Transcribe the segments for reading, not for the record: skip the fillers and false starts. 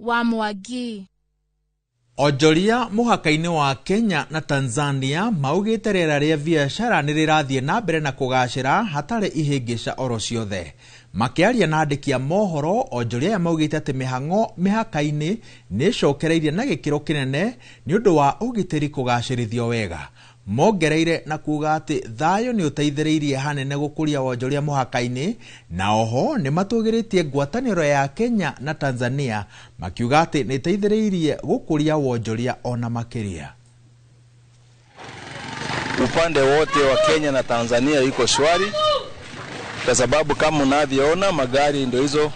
Wa Mwangi. Onjoria mũhaka-inĩ wa Kenya na Tanzania maugĩte rĩera rĩa biacara nĩ rĩrathiĩ na mbere na kũgacĩra hatarĩ ihĩngĩca oro ciothe. Makĩaria na andĩki a mohoro, onjoria aya maugĩte atĩ mĩhang'o mĩhaka-inĩ nĩ ĩcokereirie na gĩkĩro kĩnene nĩ ũndũ wa ũgitĩri kũgacĩrithio wega. Mongereire na kuga atĩ thayũ nĩ ũteithĩrĩirie hanene gũkũria wonjoria mũhaka-inĩ, na oho nĩ matũgĩrĩtie ngwatanĩro ya Kenya na Tanzania makiuga atĩ nĩ ĩteithĩrĩirie gũkũria wonjoria ona makĩria. Upande wote wa Kenya na Tanzania iko shwari, kwa sababu kama unavyoona magari ndio hizo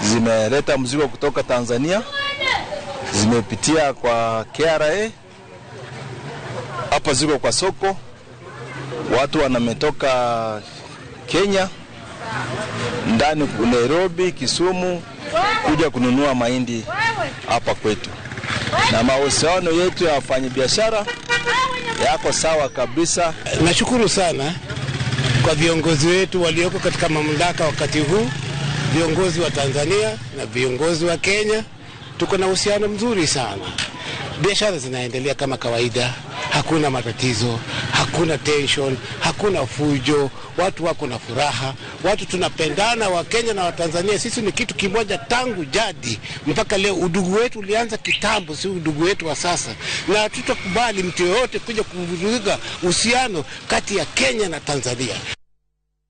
zimeleta mzigo kutoka Tanzania, zimepitia kwa KRA, hapa ziko kwa soko, watu wanametoka Kenya ndani Nairobi, Kisumu kuja kununua mahindi hapa kwetu, na mahusiano yetu ya wafanyabiashara yako sawa kabisa. Nashukuru sana kwa viongozi wetu walioko katika mamlaka wakati huu, viongozi wa Tanzania na viongozi wa Kenya. Tuko na uhusiano mzuri sana. Biashara zinaendelea kama kawaida, hakuna matatizo, hakuna tension, hakuna fujo, watu wako na furaha, watu tunapendana, wa Kenya na wa Tanzania. Sisi ni kitu kimoja tangu jadi mpaka leo. Udugu wetu ulianza kitambo, si udugu wetu wa sasa, na hatutakubali mtu yoyote kuja kuvuruga uhusiano kati ya Kenya na Tanzania.